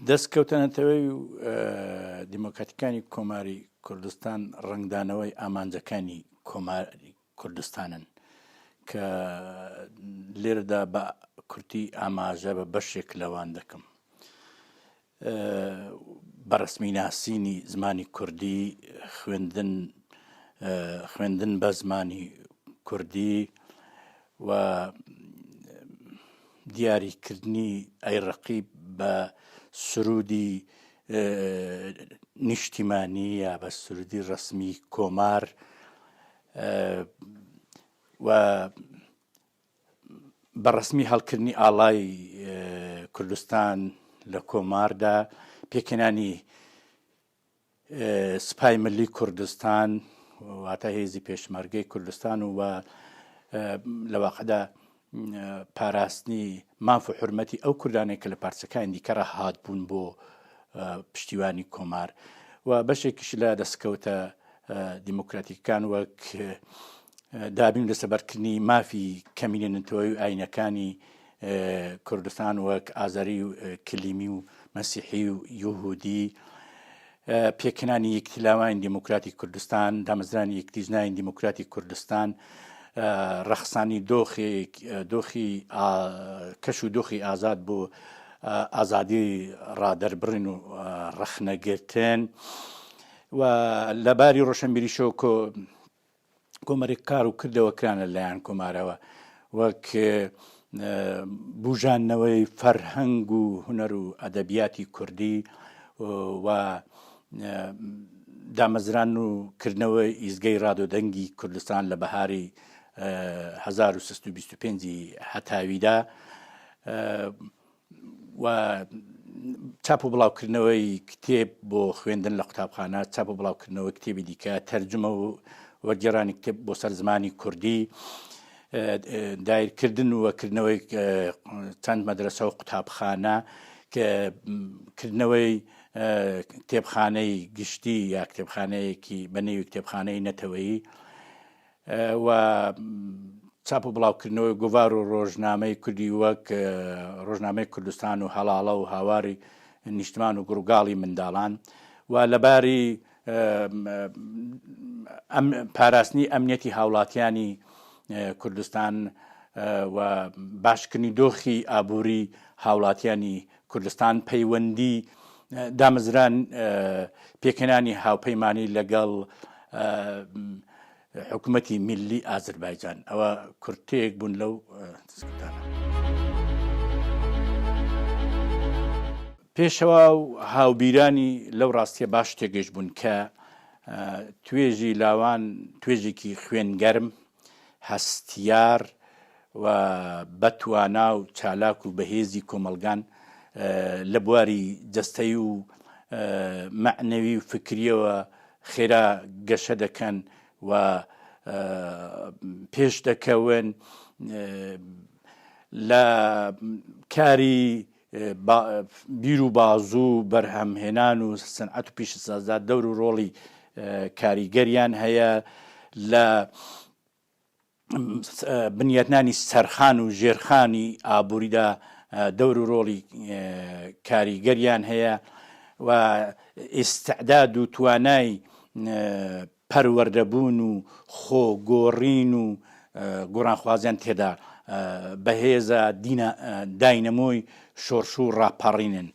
دەستکەوتە نەتەوەی و دیموکراتیکانی کۆماری کوردستان ڕەنگدانەوەی ئامانجەکانی کۆماری کوردستانن کە لێرەدا بە کورتی ئاماژە بە بەشێک لەوان دەکەم. بە ڕەسمی ناسینی زمانی کوردی، خوێندن خوێندن بە زمانی کوردی و دیاریکردنی ئەی ڕەقیب بە سرودی نیشتیمانی یا بە سرودی ڕەسمی کۆمار و بە ڕەسمی هەڵکردنی ئاڵای کوردستان لە کۆماردا، پێکهێنانی سپای ملی کوردستان واتە هێزی پێشمەرگەی کوردستان و لە واقعدا پاراستنی ماف و حرمەتی ئەو کوردانەی کە لە پارچەکانی دیکەڕا هاتبوون بۆ پشتیوانی کۆمار و بەشێکیش لە دەستکەوتە دیموکراتیکەکان وەک دابین و دەستەبەرکردنی مافی کەمینە نەتەوەیی و ئاینەکانی کوردستان وەک ئازەری و کلیمی و مەسیحی و یهودی پێکهێنانی یەکێتی لاوانی دیموکراتی کوردستان دامەزرانی یەکێتی ژنانی دیموکراتی کوردستان ڕەخسانی دۆخی دۆخی کەش و دۆخی ئازاد بۆ ئازادی ڕادەربڕین و ڕەخنەگرتن و لە باری ڕۆشنبیریشەوە کۆ کۆمەرێک کار و کردەوە کران لە لایەن کۆمارەوە وەک بژاندنەوەی فەرهەنگ و هونەر و ئەدەبیاتی کوردی و دامەزران و کردنەوەی ئیزگەی ڕادۆدەنگی کوردستان لە بەهاری 1325 هەتاویدا و چاپ و بڵاوکردنەوەی کتێب بۆ خوێندن لە قوتابخانە، چاپ و بڵاوکردنەوەی کتێبی دیکە، تەرجمە و وەرگێڕانی کتێب بۆ سەر زمانی کوردی، دایرکردن و کردنەوەی چەند مەدرەسە و قوتابخانە، کردنەوەی کتێبخانەی گشتی یا کتێبخانەیەکی بە نێوی کتێبخانەی نەتەوەیی. و چاپ و بڵاوکردنەوەی گۆڤار و ڕۆژنامەی کوردی وەک ڕۆژنامەی کوردستان و هەڵاڵە و هاواری نیشتمان و گوڕگاڵی منداڵان و لەباری پاراستنی ئەمنیەتی هاوڵاتیانی کوردستان و باشکردنی دۆخی ئابووری هاوڵاتیانی کوردستان پەیوەندی دامەزران پێکهێنانی هاوپەیمانی لەگەڵ حکومەتی میللی ئازربایجان ئەوە کورتەیەک بوون لەو دەستکەوتانە. پێشەوا و هاوبیرانی لەو ڕاستیە باش تێگەیشت بوون کە توێژی لاوان توێژێکی خوێنگەرم، هەستیار و بەتوانا و چالاک و بەهێزی کۆمەڵگان لە بواری جەستەیی و مەعنەوی و فکریەوە خێرا گەشە دەکەن و پێش دەکەون لە کاری بیر و بازوو بەرهەمهێنان و سنعەت و پیشەسازدا دەور و ڕۆڵی کاریگەریان هەیە لە بنیاتنانی سەرخان و ژێرخانی ئابووریدا دەور و ڕۆڵی کاریگەریان هەیە و ئیستعداد و توانای پەروەردەبوون و خۆ گۆڕین و گۆڕانخوازیان تێدا بەهێزە، داینەمۆی شۆرش و ڕاپەڕینن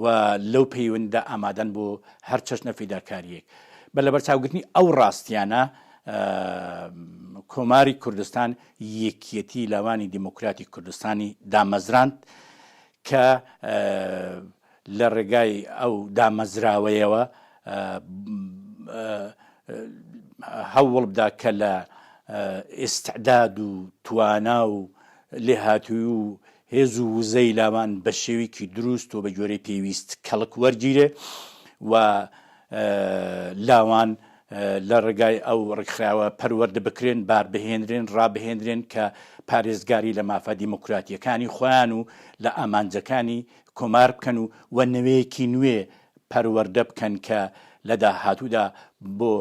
و لەو پەیوەندیدا ئامادەن بۆ هەر چەشنە فیداکارییەک. بە لەبەرچاوگرتنی ئەو ڕاستییانە کۆماری کوردستان یەکیەتی لاوانی دیموکراتی کوردستانی دامەزراند کە لە ڕێگای ئەو دامەزراوەیەوە هەوڵ بدا کە لە ئیستعداد و توانا و لێهاتووی و هێز و وزەی لاوان بە شێوەیەکی دروست و بە گوێرەی پێویست کەڵک وەرگیرێ و لاوان لە ڕێگای ئەو ڕێکخراوە پەروەردە بکرێن، بار بهێنرێن، ڕابهێنرێن کە پارێزگاری لە مافە دیموکراتییەکانی خۆیان و لە ئامانجەکانی کۆمار بکەن و و نەوەیەکی نوێ پەروەردە بکەن کە لە داهاتوودا بۆ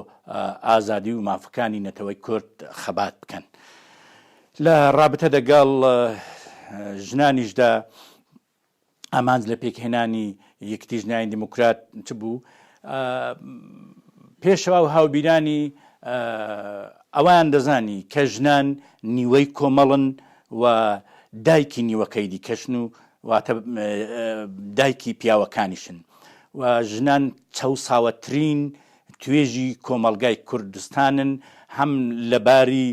ئازادی و مافەکانی نەتەوەی کورد خەبات بکەن. لە ڕابتە دەگەڵ ژنانیشدا. ئامانج لە پێکهێنانی یەکێتی ژنانی دیموکرات چ بوو؟ پێشەوا و هاوبیرانی ئەویان دەزانی کە ژنان نیوەی کۆمەڵن و دایکی نیوەکەی دیکەشن و واتە دایکی پیاوەکانیشن و ژنان چەوساوەترین توێژی کۆمەڵگای کوردستانن هەم لە باری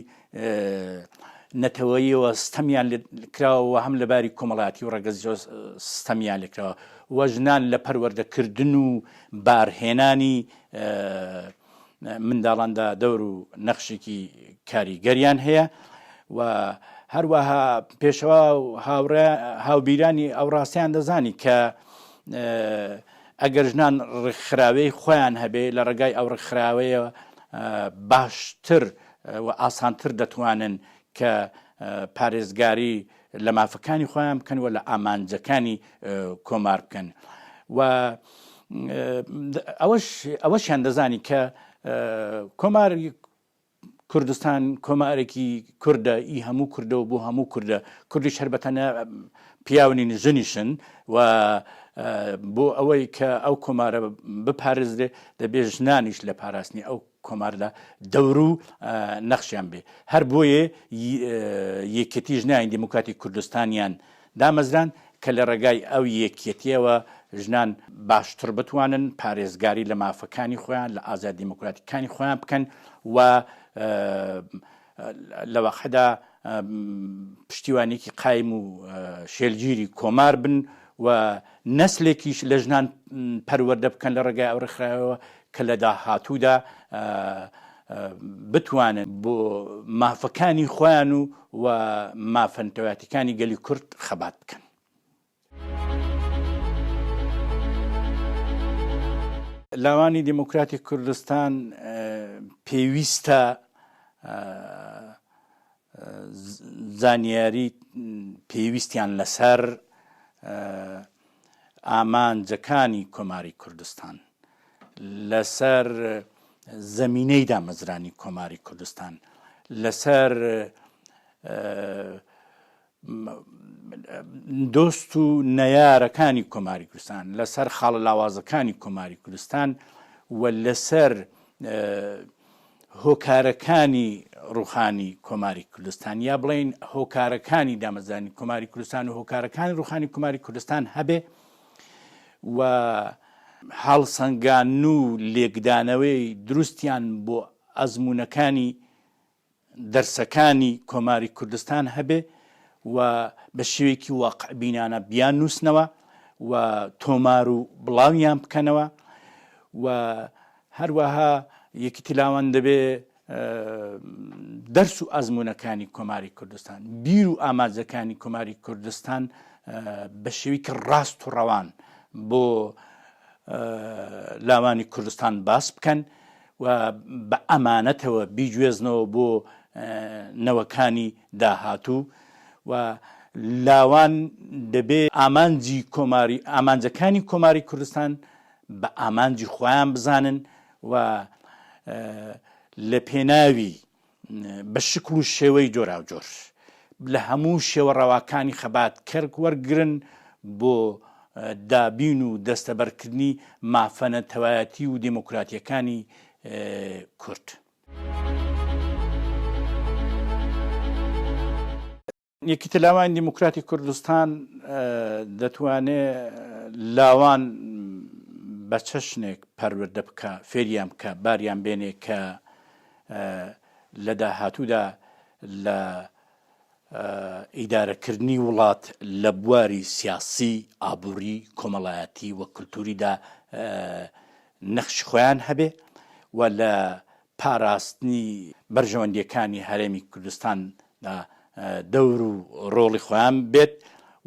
نەتەوەییەوە ستەمیان لێکراوە و هەم لە باری کۆمەڵایەتی و ڕەگەزیەوە ستەمیان لێکراوە و ژنان لە پەروەردەکردن و بارهێنانی منداڵاندا دەور و نەخشێکی کاریگەریان هەیە و هەروەها پێشەوا و هاوڕێ هاوبیرانی ئەو ڕاستیان دەزانی کە ئەگەر ژنان ڕێکخراوەی خۆیان هەبێ لە ڕێگای ئەو ڕێکخراوەیە باشتر و ئاسانتر دەتوانن کە پارێزگاری لە مافەکانی خۆیان بکەن و لە ئامانجەکانی کۆمار بکەن و ئەوەش ئەوەشیان دەزانی کە کۆمار کوردستان کۆمارێکی کوردە ئی هەموو کوردە و بۆ هەموو کوردە کوردیش هەر بەتەنە پیاو نین ژنیشن و بۆ ئەوەی کە ئەو کۆمارە بپارێزرێ دەبێ ژنانیش لە پاراستنی ئەو کۆماردا دەور و نەخشیان بێ هەر بۆیە یەکێتی ژنانی دیموکراتی کوردستانیان دامەزران کە لە ڕێگای ئەو یەکیەتیەوە ژنان باشتر بتوانن پارێزگاری لە مافەکانی خۆیان لە ئازاد دیموکراتیکانی خۆیان بکەن و لە واقعدا پشتیوانێکی قایم و شێلگیری کۆمار بن و نەسلێکیش لە ژنان پەروەردە بکەن لە ڕێگای ئەو ڕێکخراوەوە کە لە داهاتوودا بتوانن بۆ مافەکانی خۆیان و و مافە نەتەوایەتیەکانی گەلی کورد خەبات بکەن. لاوانی دێموکراتی کوردستان پێویستە زانیاری پێویستیان لەسەر ئامانجەکانی کۆماری کوردستان، لەسەر زەمینەی دامەزرانی کۆماری کوردستان، لەسەر دۆست و نەیارەکانی کۆماری کوردستان، لەسەر خاڵە لاوازەکانی کۆماری کوردستان و لەسەر هۆکارەکانی ڕوخانی کۆماری کوردستان یا بڵێین هۆکارەکانی دامەزرانی کۆماری کوردستان و هۆکارەکانی ڕوخانی کۆماری کوردستان هەبێ و هەڵسەنگان و لێکدانەوەی دروستیان بۆ ئەزموونەکانی دەرسەکانی کۆماری کوردستان هەبێ و بە شێوەیەکی واقعبینانە بیاننووسنەوە و تۆمار و بڵاویان بکەنەوە و هەروەها یەکیتی لاوان دەبێ دەرس و ئەزموونەکانی کۆماری کوردستان، بیر و ئامانجەکانی کۆماری کوردستان بە شێوەیەکی ڕاست و ڕەوان بۆ لاوانی کوردستان باس بکەن و بە ئەمانەتەوە بیگوێزنەوە بۆ نەوەکانی داهاتوو و لاوان دەبێ ئامانجی کۆماری ئامانجەکانی کۆماری کوردستان بە ئامانجی خۆیان بزانن و لە پێناوی بە شکڵ و شێوەی جۆراوجۆر لە هەموو شێوە ڕەواکانی خەبات کەرک وەرگرن بۆ دابین و دەستەبەرکردنی مافە نەتەوایەتی و دێموکراتییەکانی کورد. یەکیتی لاوانی دیموکراتی کوردستان دەتوانێ لاوان بە چەشنێک پەروەردە بکا، فێریان بکا، باریان بێنێ کە لە داهاتوودا لە ئیدارەکردنی وڵات لە بواری سیاسی، ئابووری، کۆمەڵایەتی و کولتووریدا نەخشی خۆیان هەبێ و لە پاراستنی بەرژەوەندییەکانی هەرێمی کوردستان دا دەور و ڕۆڵی خۆیان بێت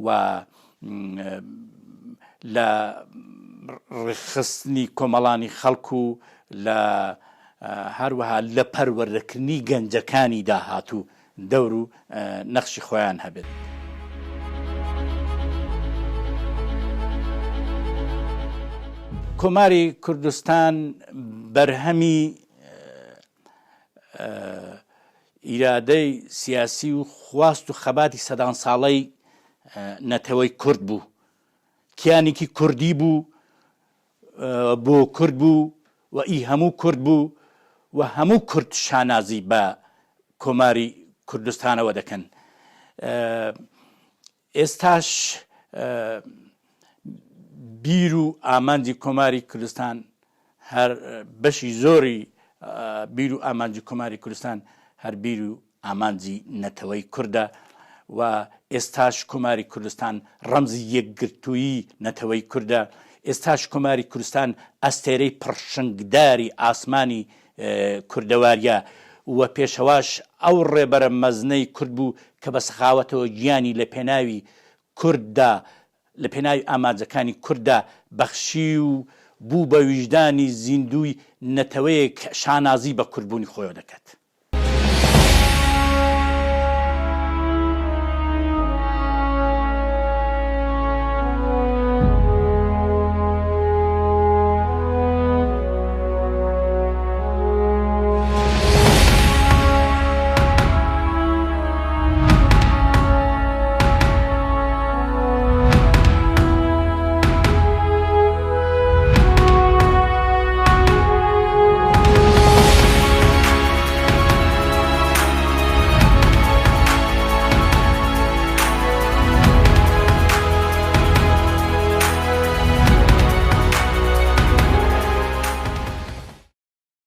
و لە ڕێکخستنی کۆمەڵانی خەڵک و لە هەروەها لە پەروەردەکردنی گەنجەکانی داهاتوو دەور و نەخشی خۆیان هەبێت. کۆماری کوردستان بەرهەمی ئیرادەی سیاسی و خواست و خەباتی سەدان ساڵەی نەتەوەی کورد بوو. کیانێکی کوردی بوو، بۆ کورد بوو و ئی هەموو کورد بوو و هەموو کورد شانازی بە کۆماری کوردستانەوە دەکەن. ئێستاش بیر و ئامانجی کۆماری کوردستان هەر بەشی زۆری بیر و ئامانجی کۆماری کوردستان هەر بیر و ئامانجی نەتەوەی کوردە و ئێستاش کۆماری کوردستان ڕەمزی یەکگرتوویی نەتەوەی کوردە، ئێستاش کۆماری کوردستان ئەستێرەی پڕشنگداری ئاسمانی کوردەواریە و پێشەواش ئەو ڕێبەرە مەزنەی کورد بوو کە بە سەخاوەتەوە گیانی لە پێناوی کورددا لە پێناوی ئامانجەکانی کورددا بەخشی و بوو بە ویژدانی زیندووی نەتەوەیەک شانازی بە کوردبوونی خۆیەوە دەکات.